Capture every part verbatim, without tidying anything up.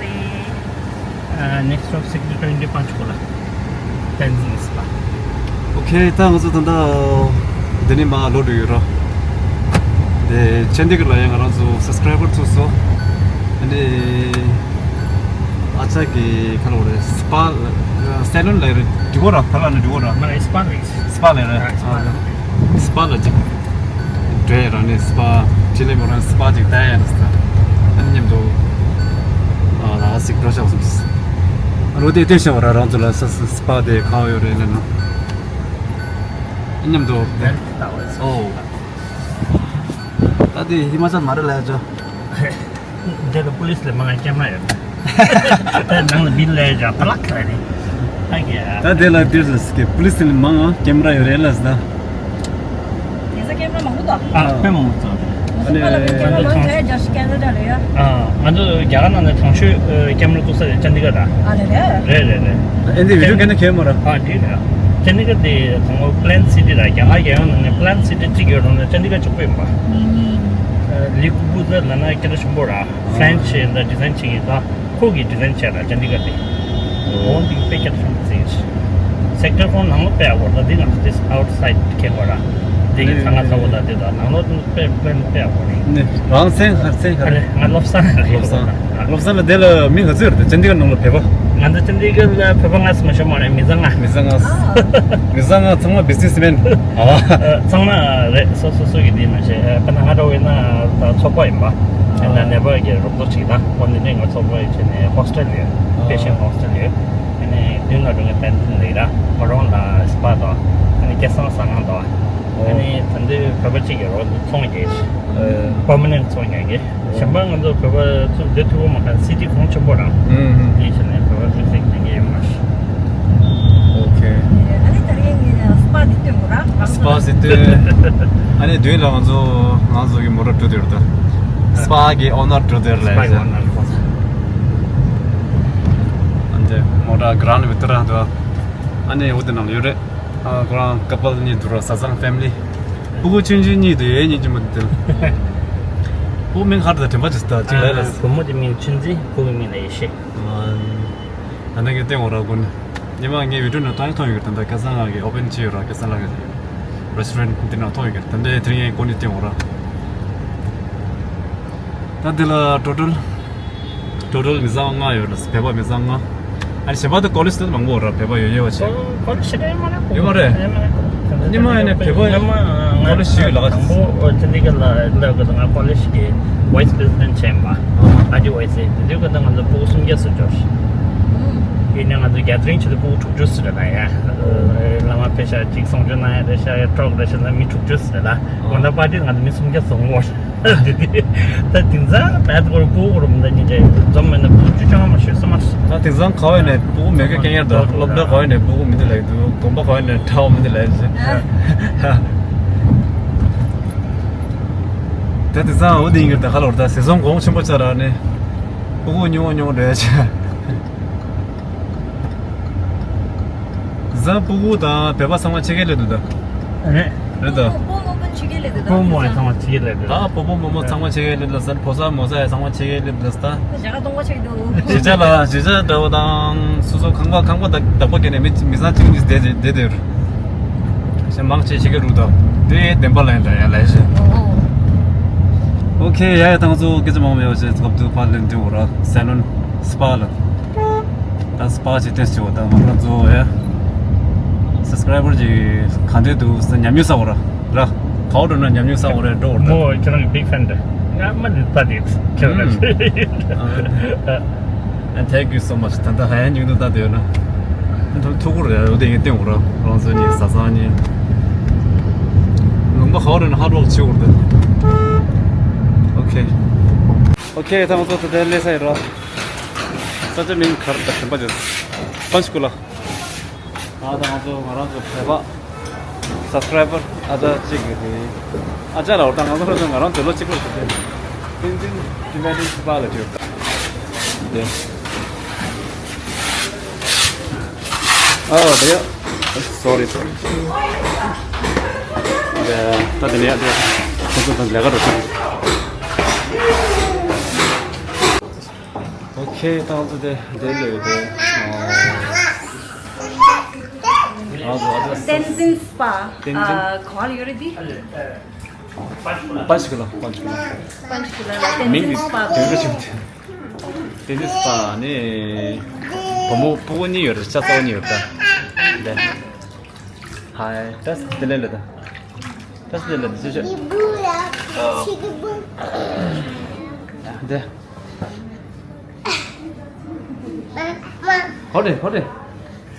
རེད། ཨ། next stop sector twenty five གོ་ལ། Tenzin Spa། ཨོ་ཁེ། ད་ང་ཚོ་ད་ལྟ་འདི་ནས་མར་ལོག་འགྲོ་ཡོད་ར། དེ་ཆན་ཌི་གྷར་ལ་ཡང་ང་རང་ཚོ་subscriber ཚུགས་སོང་། ཨ་ནི་ཨ་ཅག་གི་ཁ་ལོ་རེད། spa salon ལ་རེད། འགྲིག་གོ་ར། ཕར་ལ་ནི་འགྲིག་གོ་ར། མ་རེད། spa ལ་རེད། spa ལ་རེད། ཨ། spa ལ་ཅིག་འགྲོ་ཡ་རང་ནས་spa ཅི་ལས་མོ་རང་spa ཅིག་ལྟ་ཡ་ཡིན་ས། ཨ་ནི་མཉམ་དུ་ཨ་ལ་ཟིག་འགྲོ་ཤག་སོང་། ཨ་རོ་དེ་ལྟོས་ཤག་ར། རང་ཚོ་ལ་ས་ས་spa དེ་གང་ཡོད་རེད་ལབ་ན། ཨ་མཉམ་དུ། ཨོ། ད་དེ་ཧི་མ་ཅལ་མ་རེད་ལབ་ཡ་ཅོ། འདི་ལ་པུ་ལིས་ལས་མང་ང་ཀེམ་ར་ཡོད། ད་ནང་ལ་མི་ལས་ཡ་པ་ལག་ལ་ནི། ཨ་ཀྱེ། ད་དེ་ལ་དེ་ཟེར་གི་པུ་ལིས་ལས་མང་ང་ཀེམ་ར་ཡོད་རེད་ལབ་ཟེར་ད། དེ་ས་ཀེམ་ར་མང་པོ་འདུག་ཨ། དཔེ་མང་པོ་འདུག་ཨ་ནི་ཀེམ་ར་མང་ཐལ་རྒྱ་ཤི་ཀེ་ན་ཌ་ལ་ཡ། ཨ། ང་ཚོ་རྒྱ་གར་ནང་ནས་དྲང་ཤོས་ཀེམ་ར་བཙུགས་ས་དེ་ཅན་ཌི་གྷར་ར། ཨ་རེད་རེད། རེད་རེད་རེད། ཨ་འདི་བི་ཌིའོ་ག་ནས་ཁྱོན་མ་ར། ཨ་འདི་རེད། ཅན་ཌི་གྷར་དེ་དང་པོ་པི་ལེན་སི་ཊི་ར། རྒྱ་གར་རྒྱལ་ཡོངས་ནང་ནས་པི་ལེན་སི་ཊི་གཅིག་ཡོད་རུང་ན་ཅན་ཌི་གྷར་གཅིག་པོ་ཡིན་པ། ལི་ཀུ་བུ་ཛར་ལབ་ན་སྐད་གྲགས་ཆེན་པོ་ར། ཧྥ་རན་སི་ཡིན་ད་ཌི་ཛའིན་བྱེད་ཀྱི་ད། ཁོ་གིས་ཌི་ཛའིན་བྱས་ར་ཅན་ཌི་གྷར་དེ། འོ་འདི་དཔེ་སྐད་གྲགས་ཆེན་པོ་ཅིག་ཡིན། སེག་ཊར་ཁོང་ནང་ལོགས་དཔེ་ཡག་པོ་རེད། འདི་ང་ཚོ་དེ་ཨའུཊ་སའིཌ་ཁེལ་བ་ར། འདི་གི་ཚང་ང་ཚ་བོ་ལ་དེ་དང་ནང་ལོགས་དཔེ་དཔེ་དཔེ་ཡག་པོ་རེད། ནི་རང་སེང་ཧར་སེང་ཧར། ཨ་རེད། ང་བློ་བཟང་རེད། བློ་བཟང་། བློ་བཟང་ལ་དེ་ལ་མི་ག་ཚོད་རེད། ཅན་ཌི་གྷར་ནང་ལ་བོད་པ། ང་ཚོ་ཅན་ཌི་གྷར་ལ་བོད་པ་ལྔ་ཙམ་མ་ཤོར་མ་རེད། མི་ཚང་ལྔ། མི་ཚང་ལྔ། མི་ཚང་ལྔ་ཚང་མ་བི་ཛི་ནེས་མེན། ཨ། ཚང་མ་རེད། སོ་སོ་སོ་གི་དེ་མ་བྱས། དཔེར་ན་ང་འདྲ་བོ་ཡིན་ན་ད་ཚོགས་པ་ཡིན་པ། ཨ། ཡིན་ན་ནེ་པཱལ་གྱི་རོགས་ཚོགས་ཅིག་ད་ཁོ་འདི་ནས་ང་ཚོགས་པ་ཡིན་བྱས་ནས་ཧོ་སི་ཊེལ་ཡོད། ཨ། པེ་ཤེན་ཧོ་སི་ཊེལ་ཡོད། ཨ་ནི་མདུན་ལ་འགྲོ་མཁན་བསྟན་འཛིན་ལགས་ར། ང་རང་ལ་སི་པ་དང་། ཨ་ནི་སྐལ་བཟང་ཟ་ཁང་དང་། ཨ་ནི་ད་འདི་བོད་པ་གཅིག་གི་རོགས་འདི་ཚོང་རྒྱག་གི། པར་མ་ནེན་ཊི་ཚོང་རྒྱག་གི། གཞན་པ་ང་ཚོ་བོད་པ་ཚོ་སྡོད་ཐུབ་པ་མ་རེད། སི་ཊི་གོང་ཆེན་པོ་རང་། ཨུམ་ཨུམ། དེ་བྱས་ནས་བོད་པ་ཚོ་ཚིག་ལེན་གི་ཡོད་མ་རེད། ཨོ་ཁེ། ཨ་ནི་ད་རེས་ངས་སི་པ་འདི་སྟོན་དགོས་ར། སི་པ་འདི་སྟོན། ཨ་ནི་མདུན་ལ་ང་ཚོ་ང་ཚོ་གི་མོ་ཊ་འགྲོ་དེ་རེད་ད། སི་པ་གི་ཨོ་ནར་འགྲོ་དེ་རེད་ལ། སི་པ་གི་ཨོ་ནར་འགྲོ། ཨ་ནི་མོ་ཊ་གྷ་རན་ཌི་བི་ཏི་ར་འདུག་ཨ་ནི་འོ་དེ་ནང་ལ་ཡོད་རེད། ཨ། ཁོ་རང་ཀ་པལ་གཉིས་འདུག་ར། བཟའ་ཚང་ཕེ་མི་ལི། ཕྲུ་གུ་ཆུང་ཆུང་གཉིས་དེ་ཡོད་སྙིང་རྗེ་མོ་དེ། ཕྲུ་གུ་མིང་ག་རེ་ད། དྲན་པ་ཅིག་ད་ཅིག་ལབ་ལ། བུ་མོ་དེ་མིང་ཆུན་ཛི། ཕྲུ་གུ་མིང་ལ་ཡེ་ཤེས། ད་ནང་གི་སྟེང་འོ་ར་གོ་ནི། ཉི་མ་ངའི་བི་ཌིའོ་ནང་ད་མཐོང་ཡོད་ཀྱི་རེད། ད་ལྟ་སྐལ་བཟང་ལགས་ཀྱིས་ཨོ་པན་བྱས་ཡོད་ར། སྐལ་བཟང་ལགས་ཀྱི་རེ་སི་ཊོ་རན་འདི་ནང་མཐོང་ཡོད་ཀྱི་རེད། ད་ལྟ་དེ་རིང་ངས་གོ་ནི་སྟེང་འོ་ར། ད་འདི་ལ་ཊོ་ཊལ། ཊོ་ཊལ་མི་ཚང་ལྔ་ཡོད་ལ། བོད་པ་མི་ཚང་ལྔ། ཨ་ནི་གཞན་པ་དེ་ཀོ་ལེཇ་དེ་མང་པོ་ར། བོད་པ་ཡོད་ཡོད་པ་བྱས། ཀོ་ལེཇ་ཞེ་དྲག་ཡོད་མ་རེད། ཡོད་མ་རེད། ཉི་མ་ཡིན་ནས་བོད་པ་ཉི་མ་ཀོ་ལེཇ་ཞིག་ལ་དང་པོ་ཅན་ཌི་གྷར་ལ་སླེབས་སྐབས་ང་ཀོ་ལེཇ་གི་ཝའི་སི་པི་རེ་སི་ཌེན་ཊི་བྱས་ཡིན་པ། ཨ་ཇི་ཝའི་སི། དེ་དུས་ཀ་ད་ང་ཚོ་ཕྲུ་གུ་སུམ་བརྒྱ་ཙམ་འབྱོར། ཡིན་ནའི་ང་ཚོ་གེ་དར་རིང་བྱེད་དུས་ཕྲུ་གུ་དྲུག་ཅུ་ཙམ་རེད་ལ་ཡ། བླ་མ་ཕེབས་ཤག་ཅིག་གསུང་ཆོས་གནང་ཡ་རེད་ཤག་ཡ་ཊོག་རེད་ཤག་ལ་མི་དྲུག་ཅུ་ཙམ་རེད་ལ། དགོང་དག་པར་ཊི་ང་ཚོ་མི་སུམ་བརྒྱ་ཙམ་འོང་བ། དེ་དེ་ད་དེང་སང་བལ་ཏུ་སྐོར་སྤུ་གུ་རུ་མི་འདྲ་གཉིས་ཀྱི་འཛོམས་མེད་ན་ཕྲུ་གུ་བཅུ་ཆ་མ་ཤོད་ས་མ་རེད། ད་དེང་སང་ག་བ་ནས་སྤུ་གུ་མེད་མཁན་རྐྱང་ཡར་འདུག་སློབ་གྲྭ་ག་བ་ནས་སྤུ་གུ་མི་འདུག་ལབ་ཀྱི་འདུག་དགོན་པ་ག་བ་ནས་གྲྭ་བ་མི་འདུག་ལབ་ཀྱི་འདུག་ད་དེང་སང་འོ་དེ་ཡིན་གྱི་རེད། ད་ག་ལོར་ད་སེ་ཟོང་གོང་ཆེན་པོ་ཆགས་ར་ནས་སྤུ་གུ་ཉུང་ཉུང་རེད་ཆ། བཟའ་སྤུ་གུ་དང་བོད་པ་ཚང་མ་ཕྱི་རྒྱལ་སླེབས་འདུག་ད། རེད། རེད་ད། སྤོ་མོ་སྤོ་མོ་ཚང་མ་ཕྱི་རྒྱལ་སླེབས་འདུག་ད། སྤོ་མོ་ཚང་མ་ཕྱི་རྒྱལ་སླེབས་འདུག་ད། སྤོ་བོ་མོ་མོ་ཚང་མ་ཕྱི་རྒྱལ་སླེབས་འདུག་ཟེར། ཕོ་བཟའ་མོ་བཟའ་ཡང་ཚང་མ་ཕྱི་རྒྱལ་སླེབས་འདུག་ད། ཞེ་དྲག་སྟོང་པ་ཆགས་འདུག་གཞིས་ཆགས་ལ་གཞིས་ཆགས་འདྲ་བོ་དང་སོ་སོ་ཁང་པ་ཁང་པ་བདག་བདག་པོ་བརྒྱབ་ནས་མི་མི་ཚང་གཅིག་གཉིས་བསྡད་བསྡད་བསྡད་ཡོད་རེད། གཞན་མང་ཆེ་ཕྱི་རྒྱལ་རུ་དང་དེ་བདེན་པ་ལ་ཡིན་ད་ཡ་ལས་ཤེས། ཨོ་ཨོ། ཨོ་ཁེ། ཡ་ཡ་ད་ང་ཚོ་སྐད་ཆ་མང་པོ་མེད་པ་བྱས་སྐབས་དུ་ཕར་ལེན་དུས་འོ་ར་སེ་ལོན་སི་པ་ལ། ད་སི་པ་ཅིག་ཏེས་ཅིག་འོ་ད་ང་རང་ཚོ་ཡ་སབ་སི་ཀ་རའི་བར་ཅིག་ག་འདྲས་འདུག་ཟེར་ཉམས་མྱོང་བསགས་འོ་ར་ར། ག་བ་འགྲོ་ན་ཉམས་མྱོང་བསགས་འོ་ར་འགྲོ་འོ་ར། མོ་ཁྱེད་རང་གི་big fan རེད། ང་མ་ནི་ད་དེ་ཁྱེད་རང་ཨ། And thank you so much. ད་ལྟ་ཧ་ཡང་ཉུང་དུ་ད་དེ་ཡོད་ན། ཐུགས་ཁུར་རེད་འོ་དེ་ངས་བསྟན་འོ་ར། རང་ཚོ་གཉིས་བཟའ་ཚང་གཉིས། ལུང་པ་ག་བ་རེད་ན་ཧར་ཝོག་བྱེད་འོ་ར་ད། ཨོ་ཁེ། ཨོ་ཁེ། ད་ང་ཚོ་ད་ལྟ་སླེབས་ས་ཡིན་ར། ས་ཆ་མིང་ག་རེ་ད་དྲན་པ་བརྗེད་སོང་། པན་ཆ་ཀུ་ལ། ད་ལྟ་ང་ཚོ་ང་རང་ཚོ་བོད་པ་སབ་སི་ཀ་རའི་བར་ཨ་ཅག་གཅིག་གི་རེད། ཨ་ཅག་ལ་འོ་ད་ང་ཚོ་ང་རང་ཚོ་ལོ་གཅིག་པ་རེད་དེ། ཏིན་ཏིན་ཏིན་ཏིན་སི་པ་ལ་བྲིས་ཡོད་དེ། ཨ་ཡ། སོ་རི་སོ་རི། ད་དེ་ནས་ཡ་དེ་ཁོ་ཚོ་ད་ལས་ཀ་རུ་སོང་། ཨོ་ཁེ། ད་ང་ཚོ་དེ་དེ་ལས་དེ། ཨ་ང་ཚོ་ཨ་ད་ཏེན་ཛིན་སྤ། ཏེན་ཛིན། ཨ་ག་པར་ཡོད་རེད་འདི། པན་ཆ་ཀུ་ལ། པན་ཆ་ཀུ་ལ། པན་ཆ་ཀུ་ལ་ལ་ཏེན་མིང་ཛིན་གི་སྤ། དེ་འདྲ་ཞིག་དེ། ཏེན་ཛིན་སྤ་ནི་བུ་མོ་སྤུ་གུ་གཉིས་ཡོད་རེད། ཤ་ཚ་བོ་གཉིས་ཡོད་རེད་ད། དེ། ཧའི། ད་དེ་ལས་ལ་ད། ད་དེ་ལས་ལ་ད་ཅི་ཤོད། དེ། ཧོ་རེ་ཧོ་རེ།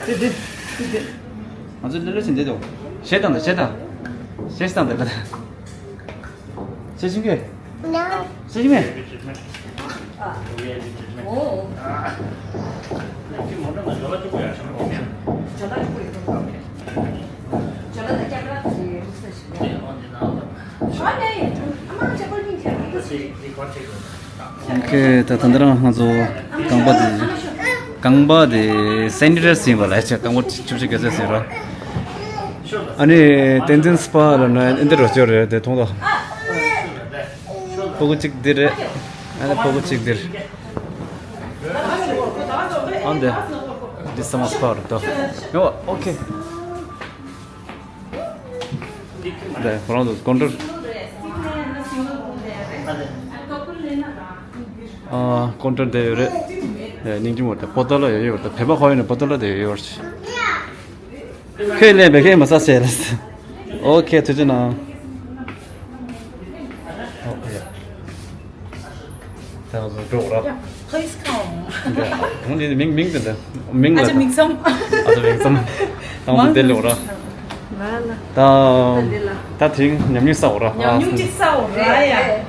དེ་དེ་དེ་དེ། ང་ཚོ་ལེ་ལེ་ཕྱིན་བསྡད་དོ། གཞས་བཏང་དང་གཞས་བཏང་། གཞས་བཏང་དང་ག་ད། གཞས་ཤིང་གེ། གཞས་ཤིང་གེ། ཨོ། ཨོ་ཁེ། ད་ད་ལྟ་རང་ང་ཚོ་རྐང་པ་དེ། རྐང་པ་དེ་སེ་ནི་ཊའི་ཛི་ཡིན་པ་ལ་ཆ། རྐང་པ་བཅུ་བཞི་ག་ཚོད་ཟེར་ར། ཨ་ནི་ཏེན་ཛིན་སྤ་ལ་ན་ཨེ་འདི་རོ་ཅོ་རེད་དེ་མཐོང་ད། སྤུ་གུ་གཅིག་འདི་རེད། ཨ་ནི་སྤུ་གུ་གཅིག་འདི་རེད། ཨ་འདི། འདི་ས་མ་སྤ་རེད་དོ། ཡོ་ཨོ་ཁེ། དེ་ཁོ་རང་ཚོ་ཀོན་ཊར། ཨ་ཀོན་ཊར་དེ་ཡོད་རེད། ཨེ་སྙིང་རྗེ་མོ་དེ་པོ་ཏོ་ལ་ཡོད་ཡོད་རེད། བོད་པ་ཁོ་ཡོད་ནས་པོ་ཏོ་ལ་དེ་ཡོད་ཡོད་རེད། ཁོས་ལེན་པའི་ཁོས་མ་ཟ་བྱས་ལ། ཨོ་ཁེ་ཐུགས་རྗེ་གནང་། ཨོ་ཁེ། ད་ང་ཚོ་འགྲོ་ར། Please come. འདི་མིང་མིང་དེ་འདི་མིང་ལ། ཨ་ཅག་མིག་བསམ། ཨ་ཅག་མིག་བསམ། ད་ང་ཚོ་འདི་ལོག་ར། ལ་ལ། ད་ད་དེ་ཉམས་ཉུང་ས་འོ་ར། ཉམས་ཉུང་ཅིག་ས་འོ་ར་ཡ།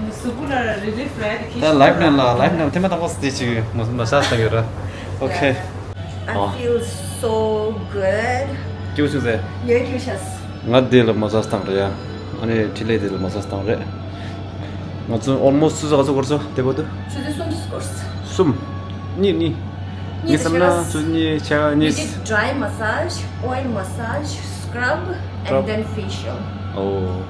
གཟུགས་པོ་ལ་རི་ལིཕ་རེད་ཁྱི། ད་ལའིབ་ནང་ལ་ལའིབ་ནང་ཐེངས་མ་དང་པོ་སྟེ་ཅིག་མ་མ་ཤ་སྟག་ཡོད་ར། ཨོ་ཁེ། I feel so good. སྐྱིད་པོ་བྱུང་ཟེར། ཡོད་ཁྱོད་ཤ། ང་འདི་ལ་མ་ཟ་སྟངས་རེད་ཡ། ཨ་ནི་འཕྲིན་ལས་འདི་ལ་མ་ཟ་སྟངས་རེད། ང་ཚོ་almost ཆུ་ཚོད་ག་ཚོད་འགོར་སོང་དེ་བར་དུ། ཆུ་ཚོད་གསུམ་འགོར་སོང་། གསུམ། གཉིས་གཉིས། གཉིས་ཙམ་ན་ཆུ་གཉིས་ཆ་གཉིས། We did dry massage, oil massage, scrub, and scrub, then facial. ཨོ།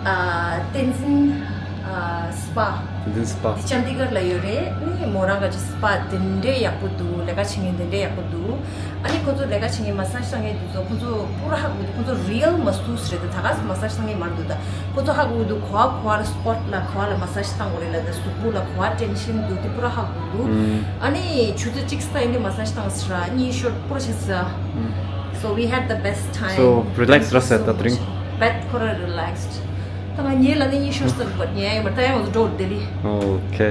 ཨ་ཏེན་ཛིན་ཨ་སྤ། ཏེན་ཛིན་སྤ། འདི་ཅན་དི་གར་ལ་ཡོད་རེད། ནི་མོ་རང་ག་ཅི་སྤ་དེ་འདྲའི་ཡག་པོ་འདུག་ལས་ཀ་བྱེད་མཁན་དེ་འདྲའི་ཡག་པོ་འདུག་ཨ་ནི་ཁོ་ཚོ་ལས་ཀ་བྱེད་མཁན་མ་སཱཇ་བཏང་མཁན་དེ་ཚོ་ཁོ་ཚོ་པུ་ར་ཧ་གོ་འདུག་ཁོ་ཚོ་རི་ཡལ་མ་སུ་སི་རེད་འདུག་ད་ག་མ་སཱཇ་བཏང་མཁན་མ་རེད་འདུག་ད་ཁོ་ཚོ་ཧ་གོ་འདུག་ག་པར་ག་པར་སི་པོཊ་ལ་ག་པར་ལ་མ་སཱཇ་བཏང་དགོས་རེད་ལ། ད་གཟུགས་པོ་ལ་ག་པར་ཊེན་ཤན་འདུག་དེ་པུ་ར་ཧ་གོ་འདུག་ཨ་ནི་ཆུ་ཚོད་གཅིག་ཙམ་ཡིན་དུས་མ་སཱཇ་བཏང་ཟེར་ར། གཉིས་ཤོར་པུ་ར་བྱས་ཟེར། So we had the best time. So relax ར་ཟེར་ད་དེ་རིང་། བད་ཁོ་ར་རི་ལེག་སི་ཌི། ད་ང་ཉལ་ལ་ནི་གཉིད་ཤོར་སོང་བ་ཉལ་ཡོད་མ་རེད། ད་ཡང་ང་ཚོ་འགྲོ་བསྡད་ལི། ཨོ་ཁེ།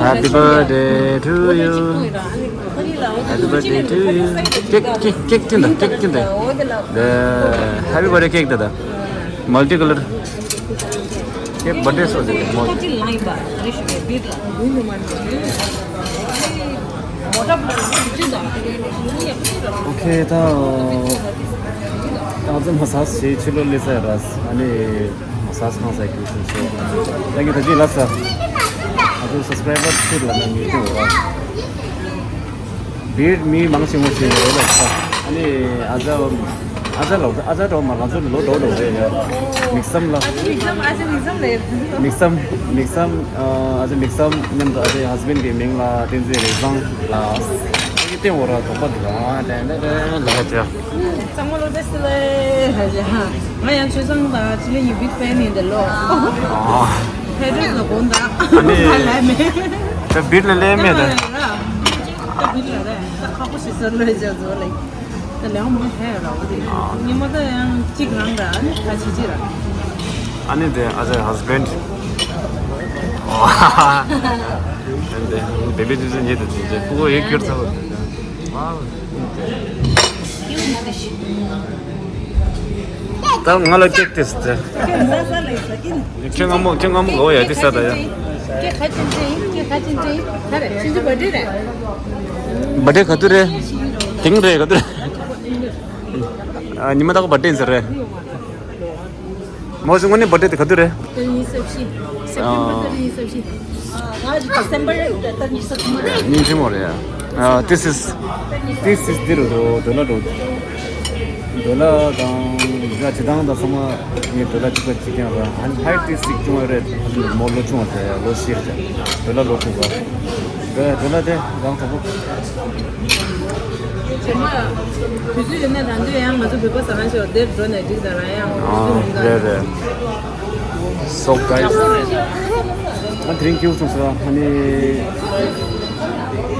Happy birthday to you. Happy birthday to you. ཀེག་ཀེག་ཀེག་ཅིག་འདི་ཀེག་ཅིག་འདི། Happy birthday cake ད་ད། Multi color. ཀེག་བར་ཐི་ཌེ་སོ་ཟེར་མོ། ཨོ་ཁེ། ད་ད་ང་ཚོ་མ་སཱཇ་བྱེད་ཕྱི་ལོགས་སླེབས་ཚར་ར། ཨ་ནི་མ་སཱཇ་ཁང་ས་ཀྱི་ཚུན་ཆད་ད་གི་ད་ཅི་ལབ་ས། ང་ཚོ་སབ་སི་ཀ་རའི་བར་ཚུར་ལ་ནང་ཉུལ་ཏེ་འོ་ར། བིར་མི་མང་ཆེ་བོ་ཞིག་ཡོད་ལ། ཨ་ནི་ཨ་ཅག་ཨ་ཅག་ལོ་ཨ་ཅག་གྲོགས་མ་ང་ཚོ་ལོ་འགྲོ་འགྲོ་རེད་ཡ། མིག་བསམ་ལ། ཨ་ཅག་མིག་བསམ་ཨ་ཅག་མིག་བསམ་ལ་ཡོད། མིག་བསམ་མིག་བསམ་ཨ་ཅག་མིག་བསམ་མཉམ་དུ་ཨ་ཅག་ཧས་བྷེན་གྱི་མིང་ལ་བསྟན་འཛིན་རིག་བཟང་ལ། ཨ་ཅག་སྟེང་འོ་ར་དོགས་པ་འདུག་ཨ་ཏན་ཏན་ཏན་ལ་ཧ་ཅག་གཙང་མ་ལོ་བདེ་སི་ལེ་ཧ་ཅག་ང་ཡང་ཆོས་བཟང་དང་ཆི་ལེ་ཡུ་བིག་ཕེན་ཡིན་དེ་ལོ། ཨ་ཕེ་རེས་ལ་དགོངས་དག་ཨ་ནི་ང་ལ་མེད། ད་བིར་ལ་ལས་མེད་ད། ད་བིར་ལ་རེད། ད་ཁག་པོ་ཞིག་ཟེར་ལོས་བྱས་ཚོ་ལེ། ད་ལེའང་མ་ཧེ་ར་བ་རེད། ཉི་མ་ད་ཡང་གཅིག་རང་ད་ཨ་ནི་ཁ་ཆེ་ཆེ་ར། ཨ་ནི་དེ་ཨ་ཅག་ཧས་བྷེན། ཨོ། དེ་བེ་བི་དུས་ཚོད་ཉེ་དུ་དུས་ཚོད་ཕྲུ་གུ་ཡེ་ཁྱེར་ཚར་བ། ད་ང་ལ་ཀེག་དེ་ཟེར། ཁྱེད་སྔ་མོ་ཁྱེད་སྔ་མོ་གོ་ཡ་དེ་ཟ་ད་ཡ། ཁྱེད་ཁ་ཅན་ཅན་ཡིན། ཁྱེད་ཁ་ཅན་ཅན་ཡིན། ད་རེད་ཁྱེད་ཚོ་བར་ཌེ་རེད། བར་ཌེ་ག་དུས་རེད། དེང་རེད་ག་དུས་རེད། ཨ་ཉི་མ་ད་ག་བར་ཌེ་ཡིན་ཟེར་རེད། མོ་ཞིག་དངོས་གནས་བར་ཌེ་དེ་ག་དུས་རེད། ཉི་ཤུ་རྩ་བཞི། སེབ་ཊེམ་པར་ཉི་ཤུ་རྩ་བཞི། ང་ཌི་སེམ་པར་ཉི་ཤུ་རྩ་བཞི། སྙིང་རྗེ་མོ་རེད་ཡ། ཨ་this is this is འདི་རུ་འདུག་འདི་ན་འདུག་ཌོ་ལར་དང་ཡ་སྤྱི་བཏང་དང་ཚང་མ་ངས་ཌོ་ལར་གཅིག་པ་གཅིག་རྐྱང་ར། ཨ་ནི་ཧའིཊ་དེ་སིག་ཆུང་བ་རེད། མོ་ལོ་ཆུང་བ་རེད། ལོ་བཞི་རེད། ཌོ་ལར་ལོ་དྲུག་པ་རེད། ཌོ་ལར་དེ་རང་གྲོགས་པོ། ཇེ་མ། དུས་ཚོད་ཡོད་ན་ད་འདོད་ཡང་ང་ཚོ་བོད་པ་ཟ་ཁང་ཞིག་དེར་འགྲོ་ནས་འགྲིག་ད་ར་ཡང་། ཨ་རེད་རེད། So guys, ཨ་དེ་རིང་སྐྱིད་པོ་བྱུང་སོང་། ཨ་ནི་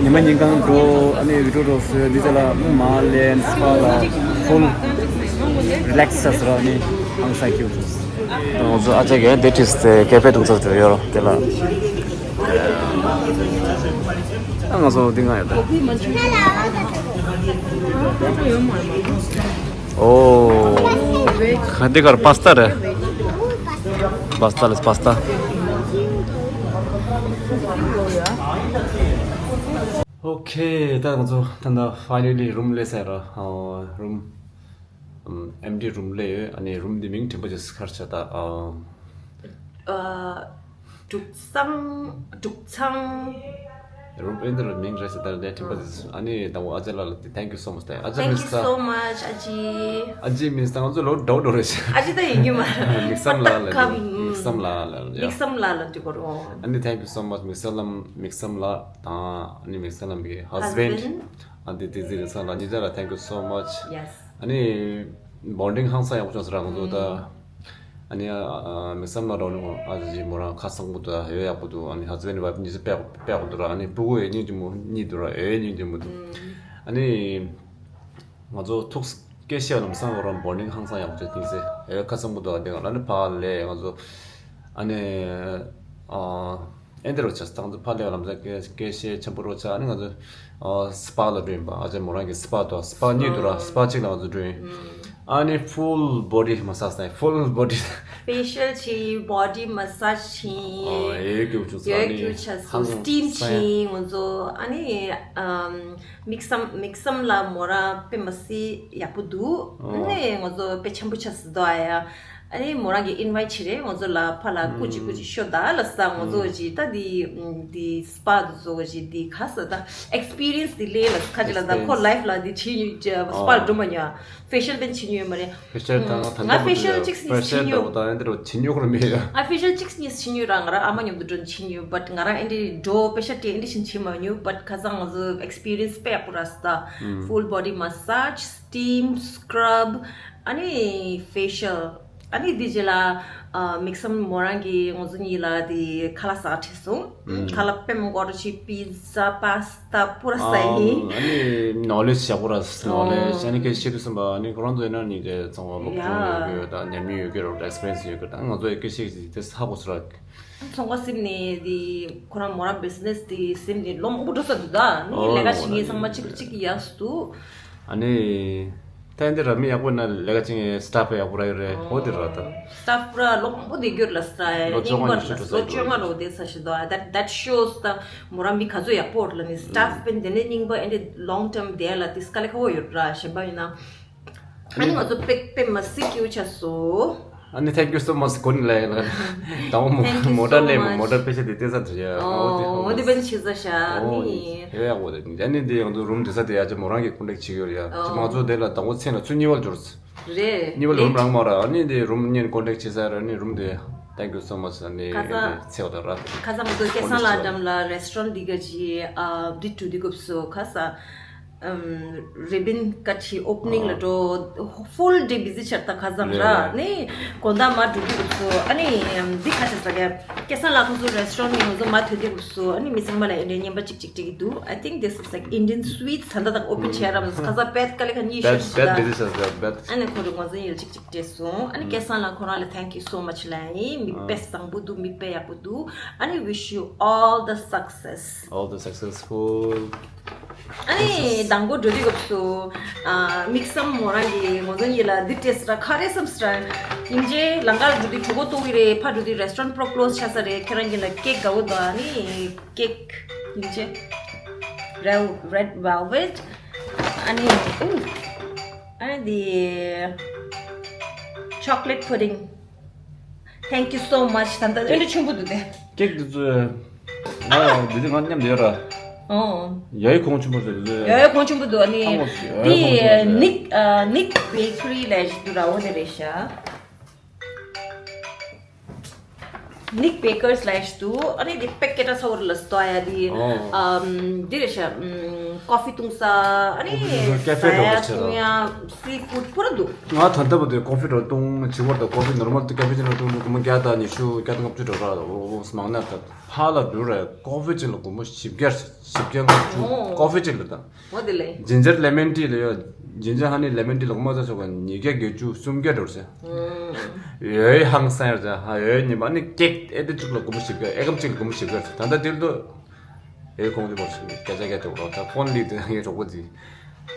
ཉི་མ་ཉིན་གང་འགྲོ། ཨ་ནི་བི་ཌིའོ་འགྲོ་བཟོས་འདི་ཚོ་ལ་མ་ལན་སྤ་ལ་ཕུལ་རི་ལེག་སི་བྱས་སོང་། ཨ་ནི་ཧང་སང་སྐྱིད་པོ་བྱུང་སོང་། ང་ཚོ་ཨ་ཅག་གིས་འདི་བྲིས་ཏེ་ཀེ་ཕེ་འདུག་ཚར་ཡོད་རོ་དེ་ལ། ཨ་ང་ཚོ་འདི་ང་ཡོད་ད། ཨོ། འདི་གར་པ་སྟ་རེད། པ་སྟ་ལས་པ་སྟ། ཨོ་ཁེ། ད་ང་ཚོ་ད་ལྟ་ཕའི་ནལ་ལི་རུམ་སླེབས་ཚར་ར། ཨོ་རུམ། ཨེམ་ཊི་རུམ་སླེབས་ཡོད། ཨ་ནི་རུམ་འདི་མིང་དྲན་པ་ཅིག་ག་རེ་ཆགས་ད། ཨ། ཨ། དུག་ཚང་། དུག་ཚང་། རུམ་ཨེ་འདི་རུ་མིང་རེད་ཟེར་ད་ལས་དྲན་པ་ཟེར། ཨ་ནི་དང་པོ་ཨ་ཅག་ལགས་ལ་དེ་thank you so much ད། ཨ་ཅག་Thank you མིན་ས། So much ཨ་ཅེ། ཨ་ཅེ་མིན་ས་ང་ཚོ་ལོ་འདྲ་བོ་འདྲ་བོ་རེད་ཤག་ཨ་ཅེ་ད་ཡིན་གྱི་མ་རེད། མིག་བསམ་ལགས་ལ་ཁ་ནི། མིག་བསམ་ལགས་ལ་ཡ། མིག་བསམ་ལགས་ལ་འགྲིག་གོ་རོ། ཨ་ནི་thank you so much མིག་བསམ་ལགས། མིག་བསམ་ལགས་དང་ཨ་ནི་མིག་བསམ་ལགས་ཀྱི་husband ཨ་དེ་དེ་ཟེར་ས་ལ་གཉིས་ཆ་ལ་thank you so much ཡེས། ཨ་ནི་བོན་ཌིང་ཧང་སང་ཡག་པོ་བྱུང་ཟེར་ར་ང་ཚོ་ད། ཨ་ནི་ཨ་ཨ་མིག་བསམ་ལགས་རོགས་ནི་ཨ་ཅེ་མོ་རང་ཁ་སང་པོ་ད་ཡོད་ཡག་པོ་འདུག་ཨ་ནི་husband wife གཉིས་ཆ་དཔེ་དཔེ་ཡག་པོ་འདུག་ར། ཨ་ནི་ཕྲུ་གུ་ཡོད་སྙིང་རྗེ་མོ་གཉིས་འདུག་ར། ཡོད་སྙིང་རྗེ་མོ་འདུག་ཨ་ནི་ང་ཚོ་ཐུགས་སྐད་བཤད་ལམ་སང་རང་བོན་ཌིང་ཧང་སང་ཡག་པོ་བྱུང་ཟེར། ཡོད་ཁ་སང་པོ་ད་དེ་ག་ལ་ནི་ཕ་ལས་ང་ཚོ་ཨ་ནི་ཨ། ཨེ་འདི་རོ་ཆ་སྟངས་དུ་ཕ་ལས་ལམ་ས་སྐད་སྐད་བཤད་ཆེན་པོ་རོ་ཆ། ཨ་ནི་ང་ཚོ་ཨ་སྤ་ལ་འགྲོ་ཡིན་པ། ཨ་ཅེ་མོ་རང་གི་སྤ་དོ་སྤ་གཉིས་འདུག་ར། སྤ་གཅིག་ལ་ང་ཚོ་འགྲོ་ཡིན། ཨ་ནི་full body massage ནས་full body facial བྱས། body massage བྱས། ཨ་ཡོད་རྒྱུ་བྱུང་ཡོད་རྒྱུ་ཆ་སོ་steam བྱས་ང་ཚོ། ཨ་ནི་ཨམ་མིག་བསམ་མིག་བསམ་ལ་མོ་རང་དཔེ་མ་སྲིད་ཡག་པོ་འདུག་ཨ་ནི་ང་ཚོ་དཔེ་ཆེན་པོ་ཆ་སྲིད་དོ་ཨ་ཡ། ཨ་ནི་མོ་རང་གིས་invite བྱེད་རེད་ང་ཚོ་ལ། ཕ་ལ་སྐུ་མཁྱེན་སྐུ་མཁྱེན་ཤོག་ད་ལ་ས་ང་ཚོ་ཅི་ད་འདི་འདི་spa དུ་ཚོ་ཅི་འདི་ག་ས་ད་experience འདི་ལས་ལ་ཁ་ཅིག་ལ་ད་ཁོ་life ལ་འདི་བྱེད་ཉུ་spa འགྲོ་མ་ཉོ། facial དཔེ་བྱེད་ཉུ་ཡོད་མ་རེད། facial དང་ད་ང་facial གཅིག་སི་བྱེད་ཉུ། ད་ཨེ་འདི་རུ་བྱེད་ཉུ་ཁོ་ར་མེད་ཡ། ང་facial གཅིག་གཉིས་བྱེད་ཉུ་ར། ང་ར་ཨ་མ་མཉམ་དུ་འགྲོ་བྱེད་ཉུ། but ང་ར་ཨེ་འདི་འགྲོ་facial དེ་ཨེ་འདི་བྱེད་བྱེད་མ་ཉུ། but ཁ་སང་ང་ཚོ་experience དཔེ་ཡག་པོ་ར་ས་ད། full body massage steam scrub ཨ་ནི་facial ཨ་ནི་འདི་རྗེས་ལ་ཨ་མིག་བསམ་མོ་རང་གིས་ང་ཚོ་གཉིས་ལ་དེ་ཁ་ལག་ཟ་ཁྲིད་སོང་། ཁ་ལག་དཔེ་མང་པོ་ཅིག pizza pasta པུ་ར་ཟ་ཡིན། ཨ་ནི་knowledge ཡག་པོ་ར་knowledge ཨ་ནི་སྐད་ཆ་བཤད་དུས་ཙམ་པ་ཨ་ནི་ཁོ་རང་ཚོ་ཡིན་ན་ནི་དེ་ཚང་མ་སློབ་སྦྱོང་ཡོད་ཡོད་དང་ཉམས་མྱོང་ཡོད་ཀྱི་རོགས་experience ཡོད་ཀྱི་དང་ང་ཚོ་ཡི་སྐད་ཆ་ཞིག་དེ་ཧ་གོ་སོང་ར། ཚོང་པ་སེམས་ནས་དེ་ཁོ་རང་མོ་རང་business དེ་སེམས་ནས་ལོ་མང་པོ་འགྲོ་ས་འདུག་ད་ནི་ལས་ཀ་བྱེད་མཁན་ཚང་མ་གཅིག་གཅིག་ཡག་སུ་འདུག་ཨ་ནི། ད་འདི་ར་མི་ཡག་པོ་ན་ལས་ཀ་བྱེད་མཁན་staff ཡག་པོ་ར་ཡོད་རེད། ཨོ་དེ་ར་ད། staff པུ་ར་ལོ་མང་པོ་དེ་གྱུར་ལ་ས་རྙིང་པ་ལ་ལོ་བཅོ་ལྔ་རོ་དེ་ས་ཞིག་འདུག that that shows ད་མོ་ར་མི་ག་ཚོད་ཡག་པོ་ལ་ནི་staff པེ་འདི་ནས་རྙིང་པ་ཨེ་འདི་long term དེ་ལ་དེ་སྐ་ལེ་ཁ་བོ་ཡོད་ར་གཞན་པ་ཡིན་ན། ཨ་ནི་ང་ཚོ་པེ་པེ་མ་སི་ཀྱུ་ཆ་སོ། ཨ་ནི་thank you so much གོ་ནི་ལ་ཡ་ལ། དང་པོ་མོ་Thank you མོ་ཊ་so ལས་much མོ་ཊ་པེ་ཤ་དེ་ཏེ་ས་དུ་ཡ། ཨོ་དེ་པན་ཆི་ས་ཤ་ཨོ་ནི། ཡ་ཡ་ཨོ་དེ་ཨ་ནི་དེ་ང་ཚོ་རུམ་དེ་ས་དེ་ཡ་ཅེ་མོ་རང་གི་contact བྱེད་ཡོད་ཡ། ཅེ་ང་ཚོ་དེ་ལ་དང་པོ་མཚན་ལ་ཚུ་གཉིས་བར་འབྱོར། རེད་གཉིས་བར་རུམ་རང་མ་ར་ཨ་ནི་དེ་རུམ་གཉིས་contact བྱེད་ས་ར་ཨ་ནི་རུམ་དེ། Thank you so much ཨ་ནི་ཁ་སང་ཚེ་བ་དང་ར། ཁ་སང་ང་ཚོ་སྐལ་བཟང་ལགས་འགྲམ་ལ་restaurant འདི་ག་ཅི་ཨ་འདི་ཊུ་འདི་གུབ་སོ་ཁ་ས། རེ་བིན་ཀ་ཆི་opening ལ་འགྲོ། full day busy ཆགས་ད་ཁ་སང་ར་ནི་དགོང་དག་མ་འགྲོ་དུས་སྐབས་སུ་ཨ་ནི་འདི་ཁ་ཆེ་ས་ག་སྐལ་བཟང་ལགས་ཁོང་ཚོ་restaurant ནི་ང་ཚོ་མ་ཐོན་དུས་སྐབས་སུ་ཨ་ནི་མི་ཚང་མ་ལ་ཨེ་འདྲའི་བརྙན་པ་གཅིག་གཅིག་སྤྲད་ཀྱི་འདུག I think this is like Indian sweets ད་ལྟ་དང་open བྱས་རམ་ཁ་སང་བེད་ཀ་ལེ་ཁ་གཉིས་ཤོད་ཤི་ད་ཨ་ནི་ཁོ་རང་ང་ཚོ་ཡིན་ལ་གཅིག་གཅིག་སྤྲད་སོང་ཨ་ནི་སྐལ་བཟང་ལགས་ཁོ་རང་ལ་thank you so much ལ་ཡིན་མི་དཔེ་བཟང་པོ་འདུག་མི་དཔེ་ཡག་པོ་འདུག་ཨ་ནི་wish you all the success. All the successful. ཨ་ནི་དང་པོ་འགྲོ་དུས་སྐབས་སུ་ཨ་མིག་བསམ་མོ་རང་གིས་ང་ཚོ་གཉིས་ལ་འདི་སྤྲད་ས་ར་ཁ་རེ་བསམ་ས་ར་ཡིན་ཅེ་ལང་ཀར་འགྲོ་དུས་གྲོད་ཁོག་ལྟོགས་ཀྱི་རེད་ཕར་འགྲོ་དུས་restaurant པུ་ར་close ཆགས་ས་རེད་ཁྱེད་རང་གཉིས་ལ་cake དགའ་བོ་དང་ཨ་ནི་cake ཡིན་ཅེ་red red velvet ཨ་ནི་ཨུ་ཨ་ནི་འདི་chocolate pudding. Thank you so much ད་ལྟ་ཨེ་འདྲ་ཆེན་པོ་འདུག་སྟེ། cake འདི་ཚོ་ང་འདི་དུས་ང་མཉམ་དུ་ཡོད་ར། ཨོ། ཡའི་གོང་ཆེན་པོ་ཟེར་ཡ་ཡའི་གོང་ཆེན་པོ་འདུག་ཨ་ནི། ཨ་མོ་ཡའི་འདི་གོང་ཆེན་པོ་ཟེར། ནིག་ཨ་ནིག་བེ་ཀ་རི་ལས་ཞིག་འདུག་ར། འོ་དེ་རེད་ཤག Nick Bakers ལབ་ཡ་ཞིག་འདུག་ཨ་ནི་འདི་པེ་ཀེ་ཊ་ཚ་བོ་རེད་ལ་སྟོ་ཡ་འདི། ཨོ། ཨམ། འདི་རེད་ཤག་ཨམ། ཀོ་ཕི་བཏུང་ས། ཨ་ནི་ཀོ་ཕི་བཏུང་ས་ཀེ་ཧྥེ་འདྲ་བོ་ཟ་ཡ་ཆེ་ལ། སྲུང་ཡ་སི་ཕུཌ་པོ་ར་འདུག་ང་ད་ལྟ་བར་དུ་ཀོ་ཕི་འདྲ་བཏུང་བྱི་བར་དང་ཀོ་ཕི་ནོར་མལ་དུ་ཀ་ཕི་ཅི་ནོ་བཏུང་སྒོར་མོ་བརྒྱ་དང་ཉི་ཤུ་བརྒྱ་དང་ལྔ་བཅུ་འདྲ་བོ་ར། འོ་འོ་མང་ན་ད་ཕར་ལ་འགྲོ་ར་ཀོ་ཕི་ཅིག་ལ་སྒོར་མོ་བཞི་བརྒྱ་བཞི་བརྒྱ་ལྔ་བཅུ། ཨོ། ཀོ་ཕི་ཅིག་ལ་ད། འོ་དེ་ལས། ཇིན་ཇར་ལེ་མན་ཊི་ལ་ཡོད། ཇིན་ཇར་ཧ་ནི་ལེ་མན་ཊི་ལ་སྒོར་མོ་ཚ་ཆོག་ག་ཉིས་བརྒྱ་བརྒྱད་ཅུ་སུམ་བརྒྱ་འགྲོ་ཟེར། ཨུམ། ཡོའི་ཧང་སང་ཡར་ཟེར་ཧ་ཡོའི་ཉི་མ་ནི་ཀེག་ཨེ་དེ་གཅིག་ལ་སྒོར་མོ་བཞི་བརྒྱ་ཨེ་ཀམ་གཅིག་ལ་སྒོར་མོ་བཞི་བརྒྱ་ཟེར། ད་ལྟ་དེ་ལ་ཡོའི་གོང་དུ་བར་སུ་བརྒྱ་ཆ་བརྒྱ་ཆོག་རོགས་ད་ཕོན་ལི་དེ་ངའི་གྲོགས་པོ་ཟིག་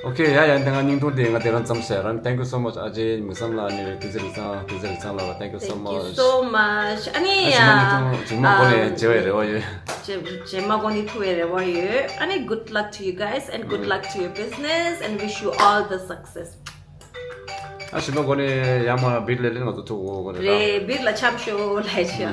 ཨོ་ཁེ་ཡ་ཡ་འདི་ང་སྙིང་ཐུང་དེ་ང་དེ་རང་ཙམ་ཟེར་རང་། Thank you so much ཨ་ཅེ་མི་བསམ་ལ་ནི་ཏི་ཟེར་རི་ཚང་ཏི་ཟེར་རི་ཚང་ལ། Thank you so Thank you much so much. ཨ་ནི་ཨ་ཞི་མ་ནི་ཐུང་ཇིང་མ་གོ་ནས་བརྗེ་བའི་རེ་བ་ཡོད། ཇེ་ཇེ་མ་གོ་ནི་ཐུ་བའི་རེ་བ་ཡོད། ཨ་ནི་good luck to you guys and good luck to your business and wish you all the success. ཨ་ཞི་མ་གོ་ནས་ཡ་མ་བིར་ལེ་ལེ་ང་ཚོ་ཐུག་གོ་གོ་རེད་ར། རེད། བིར་ལ་འཆམ་ཤོག་ལ་ཤ།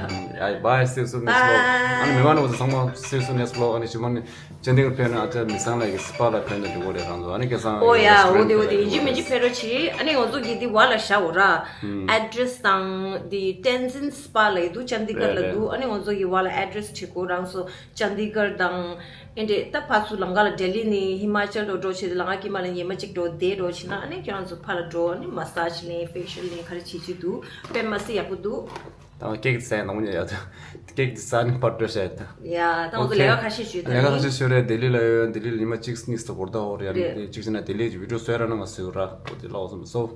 Bye, see you soon next vlog. ཨ་ནི་མི་མང་ནི་ཚང་མ་see you soon next vlog. ཨ་ནི་ཞི་མ་ནི་ཅན་དེ་གར་ཕེབས་ན་ཨ་ཅག་མི་ཚང་ལ་ཡི་སི་པ་ལ་ཕེབས་ན་འགྲིག་གོ་རེད་རང་ཚོ། ཨ་ནི་སྐལ་བཟང་ཨོ་ཡ་འོ་དེ་འོ་དེ་ཡིན་གཅིག་མིན་གཅིག་ཕེབས་རོགས་གྱིས། ཨ་ནི་ང་ཚོ་གི་འདི་བ་ལ་བཞག་འོ་ར། ཨེ་ཌི་རེ་སི་དང་འདི་ཊེན་ཛིན་སི་པ་ལ་ཡི་འདུག་ཅན་དེ་གར་ལ་འདུག་ཨ་ནི་ང་ཚོ་གི་བ་ལ་ཨེ་ཌི་རེ་སི་བྲིས་གོ་རང་ཚོ། ཅན་དི་གར་དང་། ཨེ་འདྲས་ད་ཕར་ཚུར་ལམ་ཁ་ལ་ལྡི་ལི་ནས་ཧི་མ་ཅལ་འགྲོ་འགྲོ་བྱེད་དུས་ལམ་ཁ་དཀྱིལ་མ་ལ་ཉི་མ་གཅིག་འགྲོ་བསྡད་འགྲོ་བྱེད་ན། ཨ་ནི་ཁྱེད་རང་ཚོ་ཕར་ལ་འགྲོ། ཨ་ནི་མ་སཱ་ཇི་ལེན་ཕེ་ཤལ་ལེན་ག་རེ་བྱེད་ཀྱི་འདུག་དཔེ་མ་སྲིད་ཡག་པོ་འདུག་ད་ཀེག་ཌི་ཛའིན་ནང་ཉེ་ཡ་ད་ཀེག་ཌི་ཛའིན་པར་སྤྲོད་བྱས་ད། ཡ་ད་ང་ཚོ་ལས་ཀ་ཁ་ཤས་ཞུས་ད། ལས་ཀ་ཁ་ཤས་ཞུས་རེད། ལྡི་ལི་ལ་ཡོད། ལྡི་ལི་ལ་ཉི་མ་གཅིག་གཉིས་ཙམ་འགོར་ད་འོ་རེད། ཡ་ནི་རེད། གཅིག་བྱས་ན་ལྡི་ལི་གི་བི་ཌིའོ་བཟོས་ར་ན་ང་བཟོས་ར་འོ་དེ་ལ་འོ་སོང་སོ།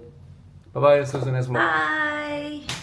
Bye bye, see you next vlog. Bye.